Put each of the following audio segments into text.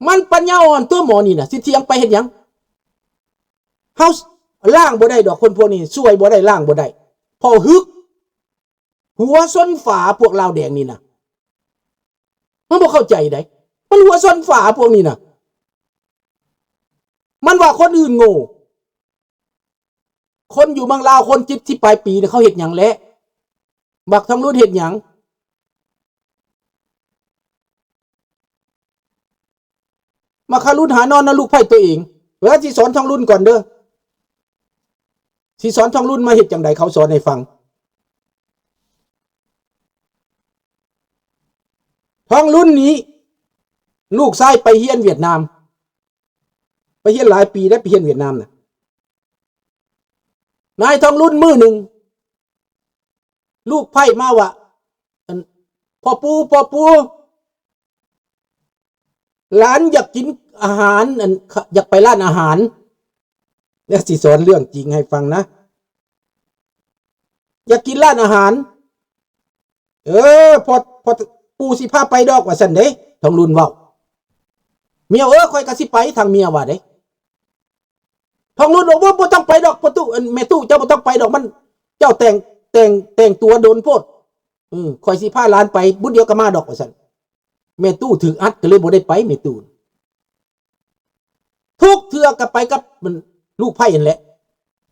ມັນປັນຍາອ່ອນຕົວະໝໍນີ້ນະ ຊິຖຽງໄປເຮັດຫຍັງ? ເຮົາລ້າງບໍ່ໄດ້ດອກ ຄົນພວກນີ້ຊ່ວຍບໍ່ໄດ້ ລ້າງບໍ່ໄດ້ ເພາະຫຶກ ຫົວຊົນຝາພວກລາວແດງນີ້ນະ ມັນບໍ່ເຂົ້າໃຈໃດ໋ ມັນຫົວຊົນຝາພວກນີ້ນະ ມັນວ່າຄົນອື່ນໂງ່ ຄົນຢູ່ເມືອງລາວ ຄົນເຈັດສິບປາຍປີນະ ເຂົາເຮັດຫຍັງແຫຼະ? ບັກທອງລຸນເຮັດຫຍັງ? ບັກທອງລຸນຫານອນນຳລູກໃພ້ຕົວເອງ. ເວລາຊິສອນທອງລຸນກ່ອນເດີ ຊິສອນທອງລຸນມາເຮັດຈັ່ງໃດ ເຂົາສອນໃຫ້ຟັງ. ທອງລຸນນີ້ ລູກຊາຍໄປຮຽນຫວຽດນາມ ໄປຮຽນຫຼາຍປີແລ້ວ ໄປຮຽນຫວຽດນາມນະ. ນາຍທອງລຸນ ມື້ໜຶ່ງ ລູກໃພ້ມາວ່າ ອັນ ພໍ່ປູ່ ພໍ່ປູ່ ຫຼານຢາກກິນອາຫານ ອັນ ຢາກໄປຮ້ານອາຫານ ດຽວຊິສອນເລື່ອງຈິງໃຫ້ຟັງນະ ຢາກກິນຮ້ານອາຫານ. ເອີ ພໍ່ ພໍ່ ປູ່ຊິພາໄປດອກ ວ່າຊັ້ນເດ້ ທອງລຸນເວົ້າ. ເມຍ ເອີ ຂ້ອຍກໍຊິໄປ ທາງເມຍວ່າເດ້. ທອງລຸນ ໂອ້ ບໍ່ ບໍ່ຕ້ອງໄປດອກ ພໍ່ຕູ້ ອັນ ແມ່ຕູ້ ເຈົ້າບໍ່ຕ້ອງໄປດອກ ມັນ ເຈົ້າແຕ່ງ ແຕ່ງ ແຕ່ງຕົວດົນໂພດ ເອີ ຂ້ອຍຊິພາຫຼານໄປ ບຸດດຽວກໍມາດອກ ວ່າຊັ້ນ. ແມ່ຕູ້ຖືກອັດ ກໍເລີຍບໍ່ໄດ້ໄປ ແມ່ຕູ້. ທຸກເທື່ອກໍໄປກັບ ມັນ ລູກໃພ້ຫັ້ນແຫຼະ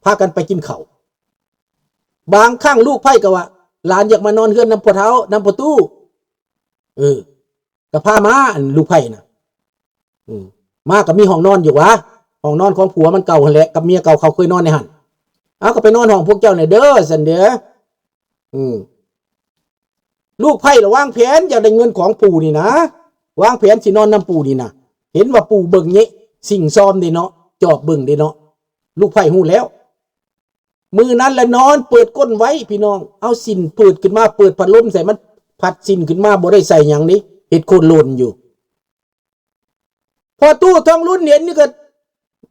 ພາກັນໄປກິນເຂົ້າ. ບາງຄັ້ງລູກໃພ້ກໍວ່າ ຫຼານຢາກມານອນເຮືອນນຳພໍ່ເຖົ້າ ນຳພໍ່ຕູ້ ເອີ ກໍພາມາ ອັນ ລູກໃພ້ນະ ເອີ ມາກໍມີຫ້ອງນອນຢູ່ຫວາ ຫ້ອງນອນຂອງຜົວມັນເກົ່າຫັ້ນແຫຼະ ກັບເມຍເກົ່າເຂົາເຄີຍນອນໃນຫັ້ນ ເອົາ ກໍໄປນອນຫ້ອງພວກເຈົ້າແດ່ເດີ ຊັ້ນເດີ. ອືມ ລູກໃພ້ລະວາງແຜນຢາກໄດ້ເງິນຂອງປູ່ນີ້ນະ ວາງແຜນຊິນອນນຳປູ່ນີ້ນະ ເຫັນວ່າປູ່ເບິ່ງເງະ ຊິງຊອມເດ້ເນາະ ຈອບເບິ່ງເດ້ເນາະ ລູກໃພ້ຮູ້ແລ້ວ. ມື້ນັ້ນລະນອນເປີດກົ້ນໄວ້ ພີ່ນ້ອງ ເອົາສິ້ນເປີດຂຶ້ນມາ ເປີດພັດລົມໃສ່ ມັນພັດສິ້ນຂຶ້ນມາ ບໍ່ໄດ້ໃສ່ຫຍັງເດ້ ເຮັດໂຄດໂລ່ນຢູ່. ພໍຕູ້ທອງລຸນເຫັນນີ້ກໍ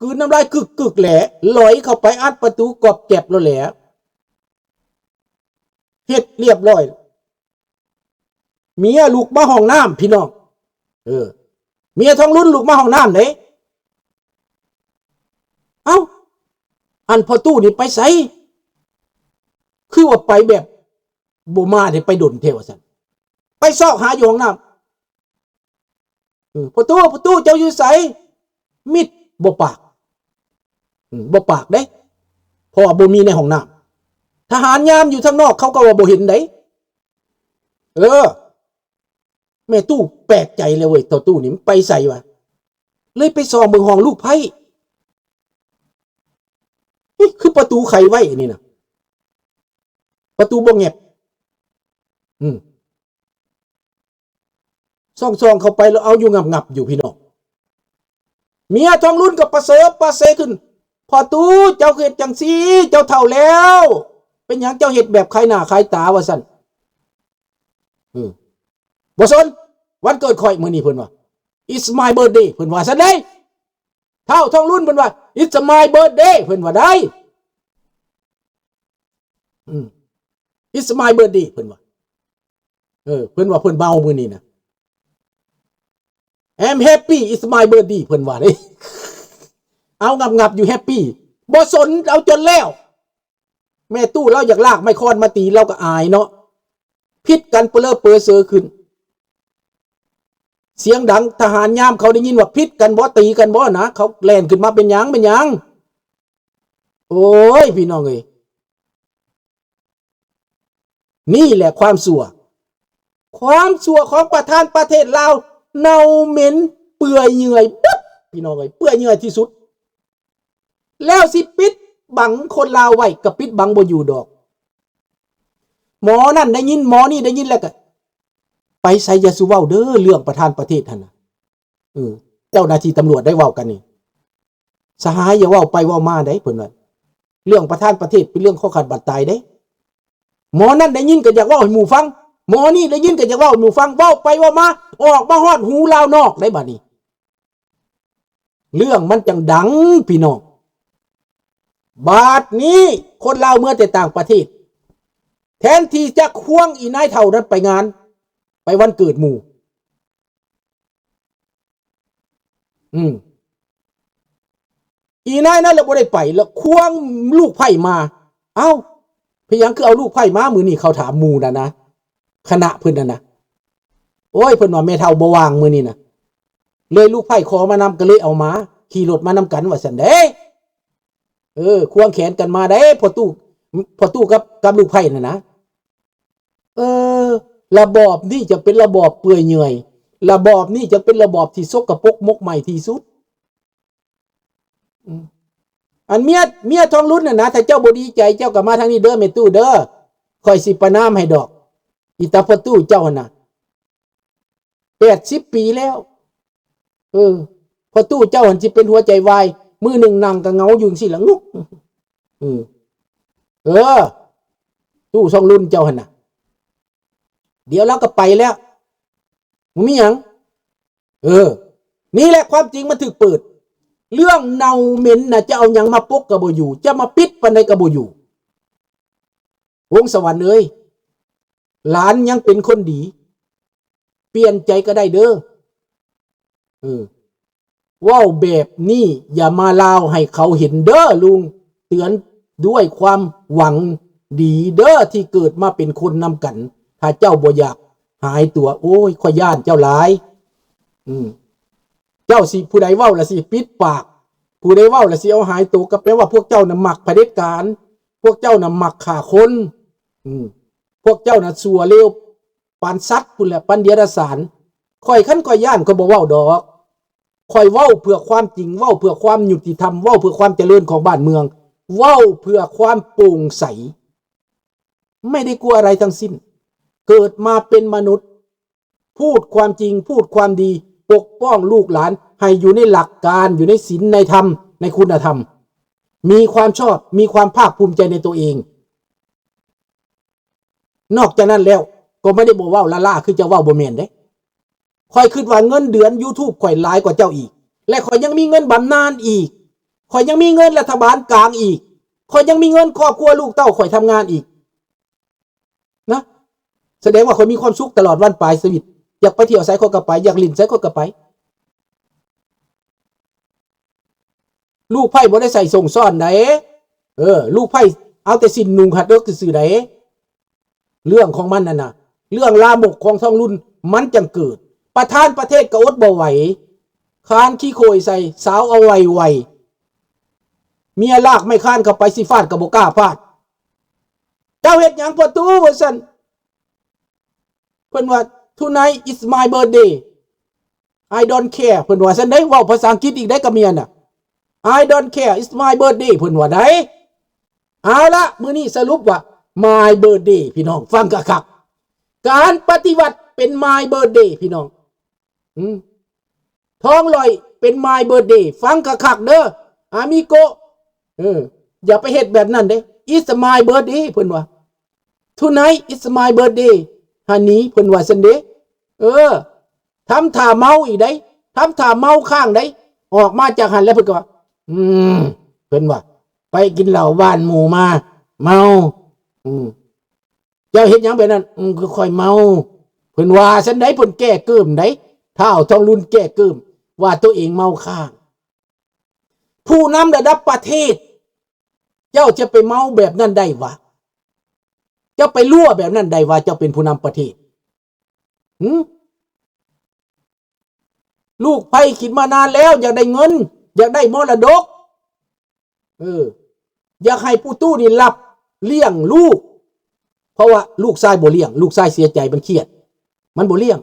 ກືນນ້ຳລາຍກຶກໆແຫຼະ ຫຼອຍເຂົ້າໄປອັດປະຕູກອບແກັບໂລດແຫຼະ ເຮັດລຽບລ້ອຍ. ເມຍລຸກມາຫ້ອງນ້ຳ ພີ່ນ້ອງ ເອີ ເມຍທອງລຸນລຸກມາຫ້ອງນ້ຳເດ້. ເອົ້າ ອັນພໍ່ຕູ້ນີ້ໄປໃສ? ຄືວ່າໄປແບບບໍ່ມາເດ້ ໄປດົນແທ້ວ່າຊັ້ນ ໄປຊອກຫາຢູ່ຫ້ອງນ້ຳ. ເອີ ພໍ່ຕູ້ ພໍ່ຕູ້ ເຈົ້າຢູ່ໃສ? ມິດບໍ່ປາກ ອືມ ບໍ່ປາກເດ້ ເພາະວ່າບໍ່ມີໃນຫ້ອງນ້ຳ ທະຫານຍາມຢູ່ທາງນອກ ເຂົາກໍວ່າບໍ່ເຫັນໃດ. ເອີ ແມ່ຕູ້ແປກໃຈແລ້ວເວີຍ ພໍ່ຕູ້ນີ້ມັນໄປໃສວະ ເລີຍໄປສ່ອງເບິ່ງຫ້ອງລູກໃພ້ ນີ້ຄືປະຕູໄຂໄວ້ນີ້ນະ ປະຕູບໍ່ແຫງັບ ອືມ ສ່ອງໆເຂົ້າໄປແລ້ວເອົາຢູ່ງັບໆຢູ່ ພີ່ນ້ອງ. ເມຍທອງລຸນກໍປະເສີປະເສຂຶ້ນ ພໍ່ຕູ້ ເຈົ້າຄືເຮັດຈັ່ງຊີ້ ເຈົ້າເຖົ້າແລ້ວ ເປັນຫຍັງເຈົ້າເຮັດແບບຂາຍໜ້າຂາຍຕາ ວ່າຊັ້ນ. ອືມ ບໍ່ສົນ ວັນເກີດຂ້ອຍມື້ນີ້ ເພິ່ນວ່າ It's my birthday ເພິ່ນວ່າຊັ້ນເດ້. ທ້າວທອງລຸນເພິ່ນວ່າ It's my birthday ເພິ່ນວ່າໄດ້ ອືມ It's my birthday ເພິ່ນວ່າ ເອີ ເພິ່ນວ່າເພິ່ນເມົາມື້ນີ້ນະ I'm happy, it's my birthday ເພິ່ນວ່າເດ້. ເອົາງັບໆຢູ່ happy ບໍ່ສົນ ເອົາຈົນແລ້ວ. ແມ່ຕູ້ລາວຢາກລາກໄມ້ຄ້ອນມາຕີ ລາວກໍອາຍເນາະ ຜິດກັນປະເລີເປີເຊີຂຶ້ນ ສຽງດັງ ທະຫານຍາມເຂົາໄດ້ຍິນວ່າຜິດກັນບໍ ຕີກັນບໍນະ ເຂົາແລ່ນຂຶ້ນມາ ເປັນຫຍັງ ເປັນຫຍັງ? ໂອ້ຍ ພີ່ນ້ອງເອີຍ ນີ້ແຫຼະຄວາມຊົ່ວ ຄວາມຊົ່ວຂອງປະທານປະເທດລາວ ເນົ່າເໝັນເປື່ອຍເຫຍື່ອຍເບິດ ພີ່ນ້ອງເອີຍ ເປື່ອຍເຫຍື່ອຍທີ່ສຸດ. ແລ້ວຊິປິດບັງຄົນລາວໄວ້ ກໍປິດບັງບໍ່ຢູ່ດອກ. ໝໍນັ້ນໄດ້ຍິນ ໝໍນີ້ໄດ້ຍິນແລ້ວກໍ ໄປໃສຢ່າສູ່ເວົ້າເດີ ເລື່ອງປະທານປະເທດຫັ້ນນະ ເອີ ເຈົ້າໜ້າທີ່ຕຳຫຼວດໄດ້ເວົ້າກັນນີ້ ສະຫາຍຢ່າເວົ້າໄປເວົ້າມາໄດ໋ ເພິ່ນວ່າ ເລື່ອງປະທານປະເທດເປັນເລື່ອງຄອຂາດບາດຕາຍເດ້. ໝໍນັ້ນໄດ້ຍິນກໍຢາກເວົ້າໃຫ້ໝູ່ຟັງ ໝໍນີ້ໄດ້ຍິນກໍຢາກເວົ້າໃຫ້ໝູ່ຟັງ ເວົ້າໄປເວົ້າມາ ອອກມາຮອດຫູລາວນອກໄດ໋ ບາດນີ້ ເລື່ອງມັນຈັ່ງດັງ ພີ່ນ້ອງ. ບາດນີ້ຄົນລາວເມືອແຕ່ຕ່າງປະເທດ ແທນທີ່ຈະຄວງອີນາຍເຖົ້ານັ້ນໄປງານ ໄປວັນເກີດໝູ່ ອືມ ອີນາຍນັ້ນລະບໍ່ໄດ້ໄປ ລະຄວງລູກໃພ້ມາ. ເອົ້າ ເປັນຫຍັງຄືເອົາລູກໃພ້ມາມື້ນີ້? ເຂົາຖາມໝູ່ນັ້ນນະ ຄະນະເພິ່ນນັ້ນນະ. ໂອ້ຍ ເພິ່ນວ່າແມ່ເຖົ້າບໍ່ວ່າງມື້ນີ້ນະ ເລີຍລູກໃພ້ຂໍມານຳ ກໍເລີຍເອົາມາ ຂີ່ລົດມານຳກັນວ່າຊັ້ນເດ້. ເອີ ຄວງແຂນກັນມາເດ້ ພໍ່ຕູ້ ພໍ່ຕູ້ກັບ ກັບລູກໃພ້ນັ້ນນະ. ເອີ ລະບອບນີ້ຈະເປັນລະບອບເປື່ອຍເຫຍື່ອຍ ລະບອບນີ້ຈະເປັນລະບອບທີ່ສົກກະປົກໝົກໄໝ້ທີ່ສຸດ. ອືມ ອັນເມຍ ເມຍທອງລຸນນັ້ນນະ ຖ້າເຈົ້າບໍ່ດີໃຈ ເຈົ້າກໍມາທາງນີ້ເດີແມ່ຕູ້ເດີ ຂ້ອຍຊິປະນາມໃຫ້ດອກ ອີຕາພໍ່ຕູ້ເຈົ້າຫັ້ນນະ ແປດສິບປີແລ້ວ. ເອີ ພໍ່ຕູ້ເຈົ້າຫັ້ນຊິເປັນຫົວໃຈວາຍ ມື້ໜຶ່ງນັ່ງກໍເຫງົາຢູ່ຈັ່ງຊີ້ລະ ງຸກ. ເອີ ເອີ ຕູ້ທອງລຸນເຈົ້າຫັ້ນນະ ດຽວລາວກໍໄປແລ້ວ ບໍ່ມີຫຍັງ. ເອີ ນີ້ແຫຼະຄວາມຈິງມັນຖືກເປີດ ເລື່ອງເນົ່າເໝັນນະ ຈະເອົາຫຍັງມາປົກກໍບໍ່ຢູ່ ຈະມາປິດປານໃດກໍບໍ່ຢູ່. ວົງສະຫວັນເອີຍ ຫຼານຍັງເປັນຄົນດີ ປ່ຽນໃຈກໍໄດ້ເດີ. ເອີ ເວົ້າແບບນີ້ຢ່າມາລາວໃຫ້ເຂົາເຫັນເດີລຸງ ເຕືອນດ້ວຍຄວາມຫວັງດີເດີ ທີ່ເກີດມາເປັນຄົນນຳກັນ. ຖ້າເຈົ້າບໍ່ຢາກຫາຍຕົວ ໂອ້ຍ ຂ້ອຍຢ້ານເຈົ້າຫຼາຍ. ອືມ ເຈົ້າຊິ ຜູ້ໃດເວົ້າລະຊິປິດປາກ ຜູ້ໃດເວົ້າລະຊິເອົາຫາຍໂຕ ກໍແປວ່າພວກເຈົ້ານະມັກຜະເດັດການ ພວກເຈົ້ານະມັກຂ້າຄົນ. ອືມ ພວກເຈົ້ານະຊົ່ວເລວປານສັດພຸ້ນແຫຼະ ປານເດຍລະສານ. ຂ້ອຍ ຄັນຂ້ອຍຢ້ານ ຂ້ອຍບໍ່ເວົ້າດອກ. ຂ້ອຍເວົ້າເພື່ອຄວາມຈິງ ເວົ້າເພື່ອຄວາມຍຸຕິທຳ ເວົ້າເພື່ອຄວາມຈະເລີນຂອງບ້ານເມືອງ ເວົ້າເພື່ອຄວາມໂປ່ງໃສ ໄມ່ໄດ້ກົວອະໄລທັງສິ້ນ. ເກີດມາເປັນມະນຸດ ພູດຄວາມຈິງ ພູດຄວາມດີ ປົກປ້ອງລູກຫຼານໃຫ້ຢູ່ໃນຫຼັກການ ຢູ່ໃນສິນໃນທຳ ໃນຄຸນນະທຳ ມີຄວາມຊອບ ມີຄວາມພາກພູມໃຈໃນຕົວເອງ. ນອກຈາກນັ້ນແລ້ວ ກໍໄມ່ໄດ້ບໍ່ເວົ້າລ້າໆ ຄືເຈົ້າເວົ້າ ບໍ່ແມ່ນເດ້. ຂ້ອຍຄິດວ່າເງິນເດືອນ YouTube ຂ້ອຍຫຼາຍກວ່າເຈົ້າອີກ ແລະ ຂ້ອຍຍັງມີເງິນບຳນານອີກ ຂ້ອຍຍັງມີເງິນລັດຖະບານກາງອີກ ຂ້ອຍຍັງມີເງິນຄອບຄົວລູກເຕົ້າຂ້ອຍທຳງານອີກ. ນະ ສະແດງວ່າຂ້ອຍມີຄວາມສຸກຕະຫຼອດວັນປາຍຊີວິດ ຢາກໄປທ່ຽວໃສຂ້ອຍກໍໄປ ຢາກຫຼິ້ນໃສຂ້ອຍກໍໄປ. ລູກໃພ້ບໍ່ໄດ້ໃສ່ສົ້ງຊ້ອນໃດ ເອີ ລູກໃພ້ເອົາແຕ່ສິ້ນນຸ່ງຮັດເດິກຊື່ໆໃດ. ເລື່ອງຂອງມັນນັ້ນນະ ເລື່ອງລາມົກຂອງທອງລຸນມັນຈັ່ງເກີດ. ປະທານປະເທດກໍອົດບໍ່ໄຫວ ຄານຂີ້ໂຄຍໃສ່ ສາວເອົາໄວໆ ເມຍລາກໄມ້ຄານເຂົ້າໄປ ຊິຟາດກໍບໍ່ກ້າຟາດ. ເຈົ້າເຮັດຫຍັງພໍ່ຕູ້ ວ່າຊັ້ນ. ເພິ່ນວ່າ Tonight is my birthday, I don't care ເພິ່ນວ່າຊັ້ນເດ້. ເວົ້າພາສາອັງກິດອີກໄດ້ກັບເມຍນະ I don't care, it's my birthday ເພິ່ນວ່າໄດ. ເອົາລະ ມື້ນີ້ສະຫຼຸບວ່າ my birthday ພີ່ນ້ອງ ຟັງຄັກໆ ການປະຕິວັດເປັນ my birthday ພີ່ນ້ອງ. ອືມ ທອງຫຼ້ອຍເປັນ my birthday ຟັງຄັກໆເດີ ອາມິໂກ. ເອີ ຢ່າໄປເຮັດແບບນັ້ນເດ້. It's my birthday ເພິ່ນວ່າ Tonight is my birthday honey ເພິ່ນວ່າຊັ້ນເດ້. ເອີ ທຳທ່າເມົາອີກໃດ ທຳທ່າເມົາຄ້າງໃດ. ອອກມາຈາກຫັ້ນແລ້ວເພິ່ນກໍວ່າ ອືມ ເພິ່ນວ່າ ໄປກິນເຫຼົ້າບ້ານໝູ່ມາ ເມົາ. ອືມ ເຈົ້າເຮັດຫຍັງແບບນັ້ນ? ອືມ ຄືຂ້ອຍເມົາ ເພິ່ນວ່າຊັ້ນໃດ. ເພິ່ນແກ້ເກີ້ມໃດ ທ້າວທອງລຸນແກ້ເກີ້ມວ່າຕົວເອງເມົາຄ້າງ. ຜູ້ນຳລະດັບປະເທດ ເຈົ້າຈະໄປເມົາແບບນັ້ນໄດ້ຫວາ? ເຈົ້າໄປຮົ່ວແບບນັ້ນໄດ້ຫວາ? ເຈົ້າເປັນຜູ້ນຳປະເທດ ຫື? ລູກໃພ້ຄິດມານານແລ້ວ ຢາກໄດ້ເງິນ ຢາກໄດ້ມໍລະດົກ. ເອີ ຢາກໃຫ້ປູຕູ້ນີ້ຮັບລ້ຽງລູກ ເພາະວ່າລູກຊາຍບໍ່ລ້ຽງ ລູກຊາຍເສຍໃຈ ມັນຄຽດ ມັນບໍ່ລ້ຽງ.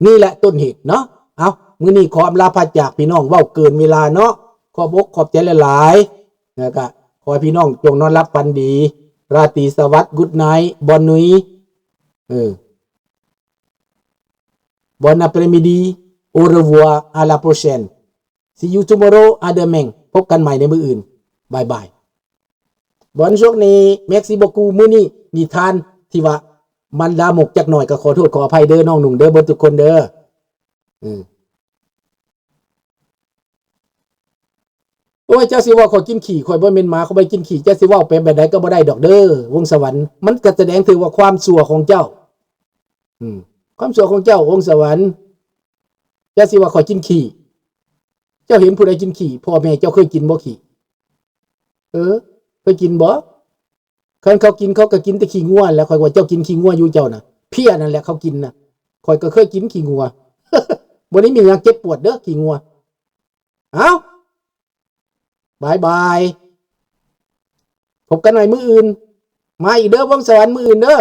ນີ້ແຫຼະຕົ້ນເຫດເນາະ. ເອົ້າ ມື້ນີ້ຂໍອຳລາພາຈາກພີ່ນ້ອງ ເວົ້າເກີນເວລາເນາະ. ຂອບອົກຂອບໃຈຫຼາຍໆ ແລ້ວກະຂໍໃຫ້ພີ່ນ້ອງຈົ່ງນອນຫຼັບຝັນດີ ລາຕີສະຫວັດ Good night, bonne nuit, ເອີ Bon après-midi, au revoir, à la prochaine. See you tomorrow, à demain. ພົບກັນໃໝ່ໃນມື້ອື່ນ. Bye bye. Bonne journée. Merci beaucoup. ມື້ນີ້ນິທານທີ່ວ່າມັນລາມົກຈັກໜ້ອຍ ກໍຂໍໂທດຂໍອະໄພເດີນ້ອງນຸ່ງເດີ ເບິດທຸກຄົນເດີ. ເອີ ໂອ້ຍ ເຈົ້າຊິເວົ້າຂ້ອຍກິນຂີ້ ຂ້ອຍບໍ່ແມ່ນໝາ ຂ້ອຍບໍ່ໄດ້ກິນຂີ້. ເຈົ້າຊິເວົ້າໄປແບບໃດກໍບໍ່ໄດ້ດອກເດີ ວົງສະຫວັນ. ມັນກໍສະແດງເຖິງວ່າຄວາມຊົ່ວຂອງເຈົ້າ. ອືມ ຄວາມຊົ່ວຂອງເຈົ້າ ວົງສະຫວັນ. ເຈົ້າຊິວ່າຂ້ອຍກິນຂີ້ ເຈົ້າເຫັນຜູ້ໃດກິນຂີ້? ພໍ່ແມ່ເຈົ້າເຄີຍກິນບໍ່ຂີ້? ເອີ ເຄີຍກິນບໍ່? ຄັນເຂົາກິນ ເຂົາກໍກິນແຕ່ຂີ້ງົວແຫຼະ. ຂ້ອຍວ່າເຈົ້າກິນຂີ້ງົວຢູ່ເຈົ້ານະ. ເພຍນັ້ນແຫຼະເຂົາກິນນະ. ຂ້ອຍກໍເຄີຍກິນຂີ້ງົວ. ບໍ່ໄດ້ມີຫຍັງເຈັບປວດເດີ້ ຂີ້ງົວ. ເອົ້າ ບາຍບາຍ. ພົບກັນໃໝ່ມື້ອື່ນ. ມາອີກເດີ້ ວັງສະຫວັນ ມື້ອື່ນເດີ້.